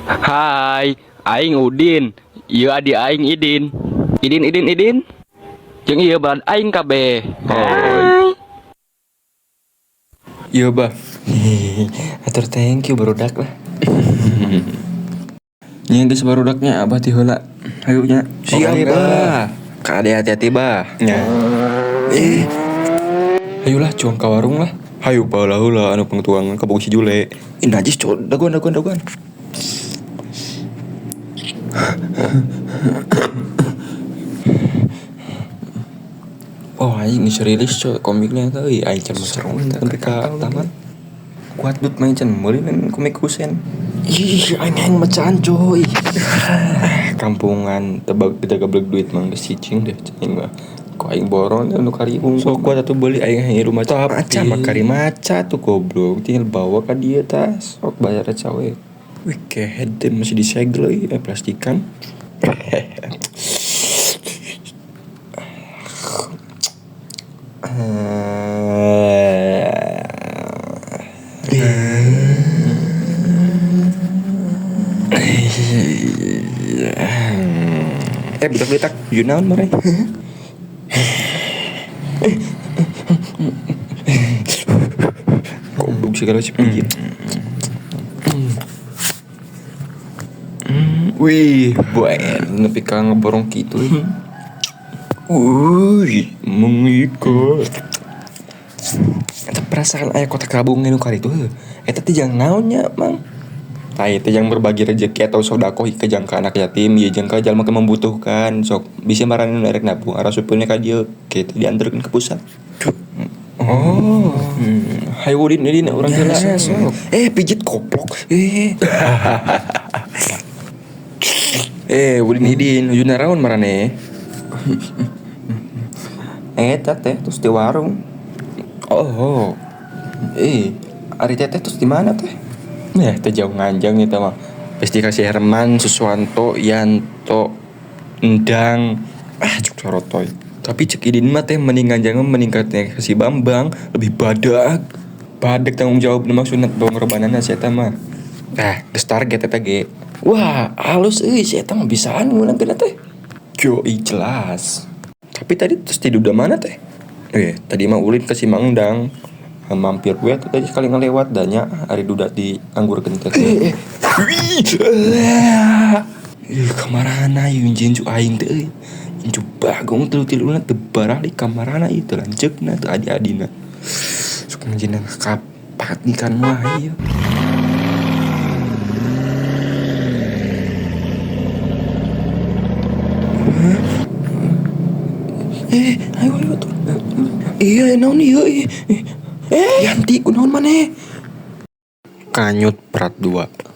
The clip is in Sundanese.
Hai, aing Udin. Ieu adi aing Idin. Idin Idin Idin. Jeung ieu balad aing kabeh. Hai. Iya bah. Atur thank you barudak lah. Nya geus barudaknya abah ti heula. Hayu nya. Siap, Oke, Bah. Kade hati-hati bah. Nya. Eh. Hayulah cuang ka warung lah. Hayu paheula heula anu pangtuangan ka si Jule. Ih najis cowok dagoan dagoan dagoan. Oh anjing geus rilis coy komiknya eta euy aing can maca nepi ka tamat. Kuat dut main can meuli komik Husen. Ih aing hayang macaan coy. Kampungan tebak kita gablek duit mah geus cicing deh cing mah. Ku aing borong teh nu kariung. Sok kuat atuh beuli aing hayang ieu maca. Maca mah kari maca tuh goblok tinggal bawa ka dieu tah sok bayar cawe. Wih kehed teh masih disegel euy plastikan. Eh budak letak you naon mareh. Goblok segala si pijit. Wih, buen nepi ka ngeborong kitu. Wih, mengikat. Eta perasaan aya kotak rabung nu kali itu heuh. Eta teh jang naon nya, Mang? Tah ieu teh jang berbagi rezeki atau sodakoh ke jang ka anak yatim, ieu jang ka jalma keur membutuhkan. Sok bisi marane nu erek nabung arasupkeun ka dieu, kitu dianterkeun ke pusat. Oh. Hayu Udin Udin urang heula. Sok. Eh pijit koplok. Eh. Eh Udin Idin nuju naraon marane? Eta teh terus di warung. Oh. Eh, ari teteh terus di mana teh? Ya, teh jauh nganjang eta mah. Geus dikasih Herman, Suswanto, Yanto, Endang. Ah, cuk corotoy. Tapi cek Idin mah teh mending nganjang mah mending ka teh si Bambang lebih badak. Badak tanggung jawab nu maksudna pengorbananna si eta mah. Tah, geus target eta ge. Wah, halus euy si eta mah bisaan ngulangkeun teh. Yoi jelas. Tapi tadi terus tidur di mana teh? Eh, tadi mah ulin ke si Mang Dang. Mampir gue tuh tadi sekali ngelewat danya ari duda di anggur teh. Eh, wih, ih, kamarana ieu jinju aing teh euy. Incu bagong tilu-tiluna teu barali kamarana ieu teu lanceukna teu adi-adina. Sok ngajina kapat ikan mah ieu. Eh, ayo ayo tuh. Iya, naon ieu? Eh, Yanti kunaon maneh? Kanyut Prat 2.